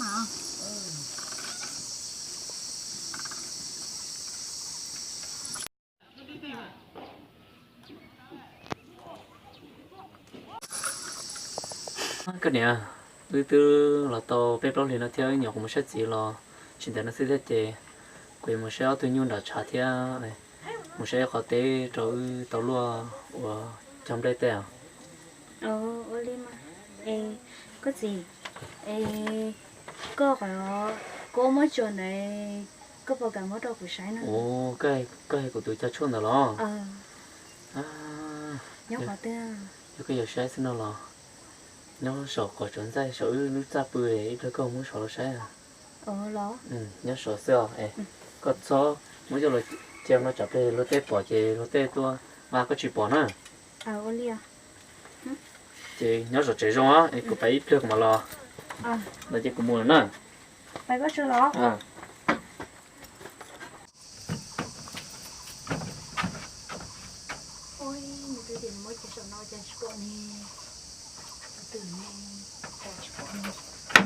Koj niam, wb twb los tau peb plaub hlis no thiab, wb nyuam qhuav mus saib txiv los tsis ntev no xwb thiab ces kuv yuav mus saib ob tug nyuj nram tshav thiab, mus saib qhov teb rau wb tau luaj ua cog nplej tej os. Ua li mas, es koj txiv, es koj qhov kua muab tsuag ntawd koj puas kam muab rau kuv saib no? Ua, koj hais kuv tus cog tshuaj ntawd los? Nyob qhov twg? Yog koj yuav saib xwb no los nyob saum qhov tsuav ntxaij saum wb lub txaj pw, ib pliag koj muab sov los saib. Nyob saum xwb os. Koj txhob muab coj los cia no tsam plig luag tej pom ces luag tej tuaj nqa koj tsis pom na. Ces nyob saum tsev zoo os, es kuv pais ib pliag kuv mam los. Los ces kuv mus lawm na.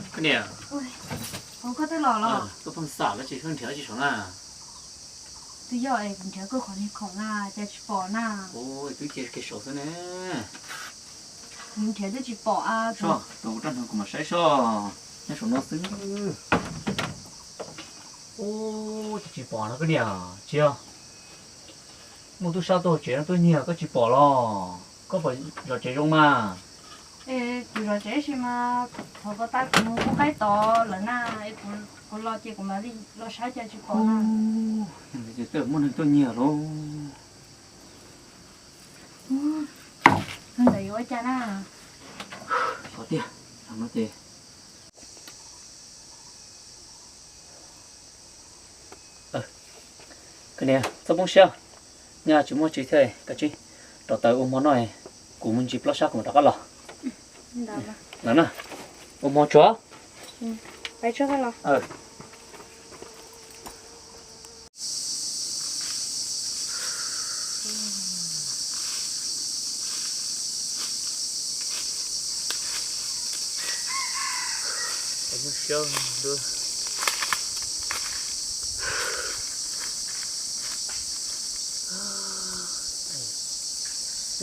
Koj niam, koj pheej xam dab tsi, koj nrhiav dab tsi saum na? Twb yog es kuv nrhiav koj qhov niag khoom na, cas tsis pom na. Twb cia kiag saum xwb ne. Kuv nrhiav twb tsis pom a. Soj, tos kuv rab hneev kuv mam saib soj. Nyob saum no xwb. Ub, cas tsis pom no koj niam, tsis yog muaj tub sab tuaj tsev no tuaj nyiag koj tsis pom los? Koj puas zov tsev zoo mas? Es kuv zov tsev tab sis mas thaum koj tau kuv mus pub qaib tod lawm na, es kuv los ces kuv mam li los saib cas tsis pom na. Twb muaj neeg tuaj nyiag lauj. Ntawd yuav ua cas na? Xyov tiag, no ces Koj niam, txhob poob siab, nyaj tsis muaj tsi thiab, kav tsij rauv taws ua hmo noj, kuv mus ntsis plaub sab kuv mam rov qab los. Los na, ua hmo tsuag. Nyuaj siab, nyuaj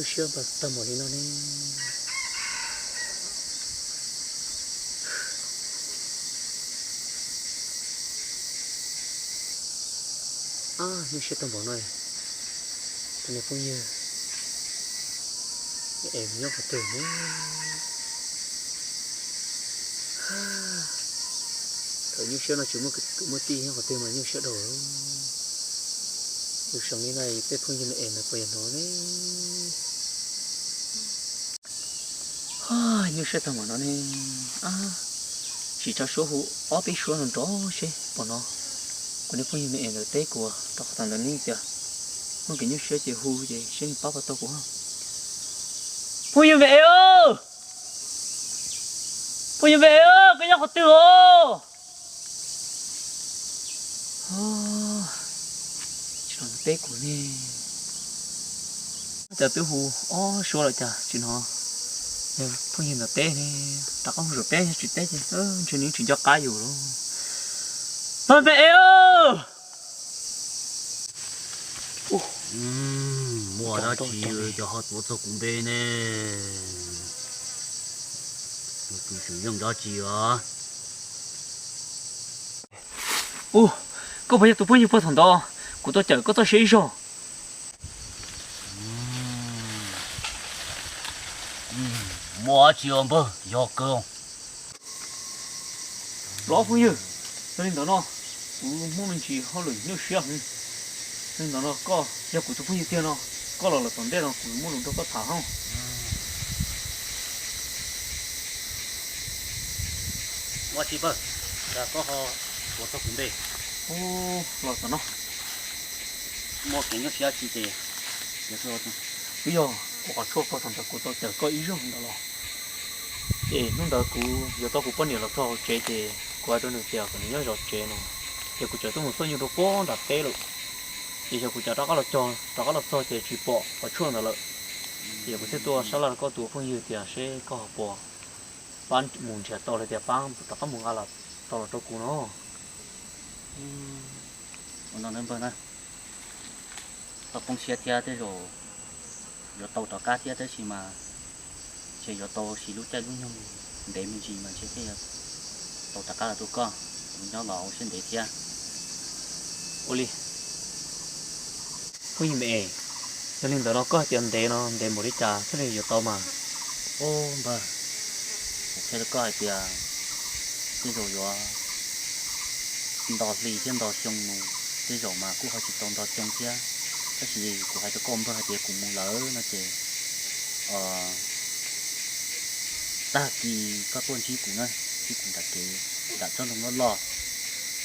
siab tag npaum li no ne. Nyuaj siab tag npaum no, cov niag phooj ywg, es nyob qhov twg ne? Thaum nyuaj siab no tsis muaj kwv muaj tij nyob qhov twg mas nyuaj siab dhau. Yus seem li no tej phooj ywg me es ntawd puas yog hnov ne? Nyuaj siab tag npaum no ne. Sim tso suab hu ob peb suab no nrov seb puas hnov kuv niag phooj ywg me es ntawd teb kuv rau qhov thaum ntawd ne tias muaj kev nyuaj siab ces hu ces seb nws pab puas tau kuv. Phooj ywg me es, phooj ywg me es, koj nyob qhov twg os? Tsis hnov teb kuv ne. Cas twb hu ob suab lawm cas tsis hnov phooj ywg ntawd teb ne. Rov qab hu saum teb, yog tsis teb ces ntshe nws tsis nco qab yus lawm. Phooj ywg me es, muaj dab tsi cov ho tuav txog kuv npe ne? Tus tswv yeej dab tsi os? Ub, koj puas yog tus phooj ywg puag thaum ntawd kuv tau cawm koj txoj sia ib zaug? Muaj dab tsi os npawg, yog kawg. Los phooj ywg, yog li ntawd no kuv muaj me ntsis hauj lwm nyuaj siab heev. Yog li ntawd no koj yog kuv tus phooj ywg tiag no, koj los lawm tom ntej no kuv muaj lus nrog koj tham hauj. Muaj dab tsi npawg, cas koj ho tuav txog kuv npe? Ub, los tom no. Muaj kev nyuaj siab dab tsi ces twb yog kuv qhov tshuaj puag thaum ntawd kuv tau cawm koj ib zaug ntawd los. Ces hnub ntawd kuv yuav tau kuv poj niam los txog hauv tsev ces kuv hais rau nws tias kom nws nyob zov tsev no, ces kuv tseem tuaj mus txhoj nyuj rau puag nram teb lawm. Ces yog kuv cav rov qab los cog, rov qab los txog ces tsis pom qhov tshuaj ntawd lawm. Ces kuv thiaj tuaj sab laj rau koj tus phooj ywg tias seb koj ho puas pab mus nrhiav tau los tias pab rov qab mus nqa los tau los rau kuv no. Ua no nawb npawg na, tau poob siab thiab, tej zaum yuav tau rov qab thiab, tab sis mas ntshe yuav tau siv lub caij lub nyoog ntev me ntsis mas ntshe thiaj yuav tau rov qab los rau koj, kuv nyob los ua siab ntev thiab. Ua li, phooj ywg me es, yog li ntawd no koj hais tias ntev no ntev npaum li cas thiaj li yuav tau mas? Ub npawg, kuv qhia rau koj hais tias tej zaum yuav nto hli thiab nto xyoo mus, tej zaum mas kuj ho tsis tau nto xyoo thiab. Tab sis kuv hais rau koj npawg hais tias kuv mus lawm no ces tag kis koj tuaj ntsib kuv na, ntsib kuv nram kev, nram tsob ntoo loj loj,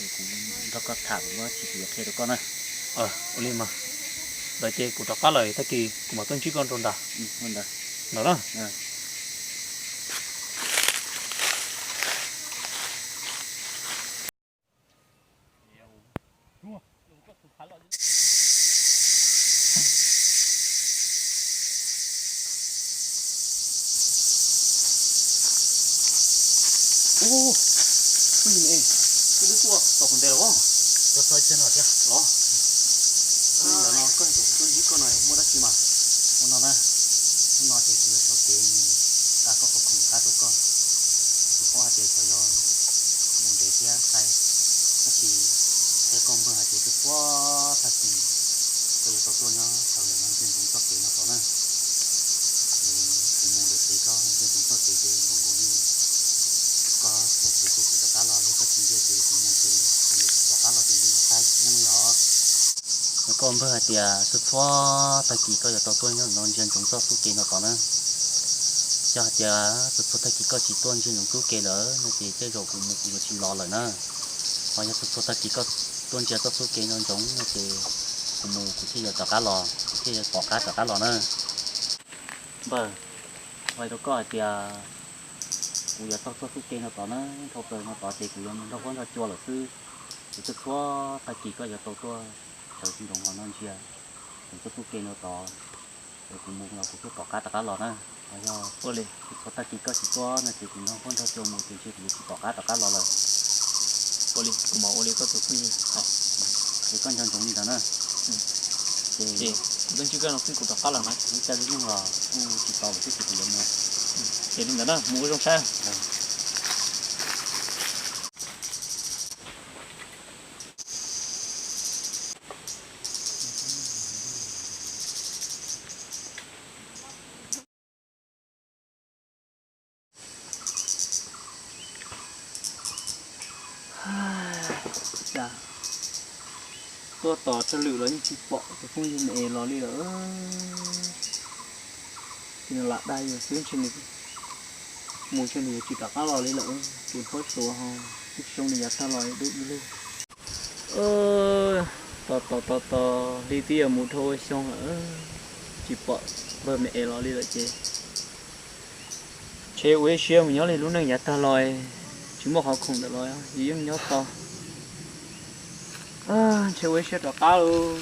es kuv nrog koj tham, kuv muaj dab tsi kuv yuav qhia rau koj na. Ua li mas, ntawd ces kuv rov qab lawm, tag kis kuv mam tuaj ntsib koj rau nram. Ntawd na. Ub, phooj ywg me, koj twb tuaj tau kuv ntev lawm os. Tuaj txog ib pliag no thiab los? Ntawm no koj hais tias kuv tuaj ntsib koj no muaj dab tsi mas? Ua no na, hnub no ces kuv yuav sawv kev mus nqa koj qhov khoom qab rau koj. Tsis paub hais tias xyov yuav mus ntev thiab sai, tab sis qhia koj npawg hais tias txhua txhua tag kis koj yuav tau tuaj nyob sawv ntawm no ntsia ntsoov txoj kev no tod na. Es kuv mus lawm ces koj ntsia ntsoov txoj kev ces npaum nkaus li koj tuaj ces kuv rov qab los, yog koj tsis ntsia ces kuv mus ces kuv yuav tsis rov qab los ces nws tag sim neej li os. Koj npawg hais tias txhua txhua tag kis koj yuav tau tuaj nyob no ntsia ntsoov txoj xub kev no tod na. Yog hais tias txhua txhua tag kis koj tsis tuaj ntsia ntsoov xub kev lawm no ces tej zaum kuv mus kuv yuav tsis los lawm na. Ho yog txhua txhua tag kis koj tuaj ntsia txoj xub kev no ntsoov no ces kuv mus kuv thiaj yuav rov qab los, kuv thiaj yuav pom qab rov qab los na. Npawg, hais rau koj hais tias kuv yuav taug txoj xub kev no tod na, dhau plaws no tod ces kuv yuav mus nrog huab nrog cua lawm xwb. Ces txhua txhua tag kis koj yuav tau tuaj sawv ntsoov hauv no ntsia ntsoov txoj xub kev no tod, es kuv mus los kuv thiaj pom qab rov qab los na. Ho yog txhua txhua tag kis koj tsis tuaj no ces kuv nrog huab nrog cua mus ces ntshe kuv yuav tsis pom qab rov qab los lawm. Ua li, kuv mam ua li koj tus phooj ywg hais. Ces koj nco ntsoov li ntawd na. Ces kuv tuaj ntsib koj no xwb kuv rov qab los na. Lub caij lub nyoog los kuj tsis tau lawm tab sis kuv yuav mus. Ces li ntawd na, mus ua zoo saib. Tuaj tos tsawg lwm los yeej tsis pom tus phooj ywg me es los li lawm. Ces nws lam dag yus xwb ntshe nws mus ntshe nws yuav tsis rov qab los li lawm. Ces nphob suav ho ib xyoo nws yav tag los dub ib lug. Tos tos tos tos li twb yuav mus dhau ua xyoo lawm, tsis pom npawg me es los li lawm ces ntshe ua ib siab mus nyob li lub neej yav tag los, tsis muaj qhov khoom ntawm los yus yeej nyob tau. Ntshe ua ib siab rov qab lauj.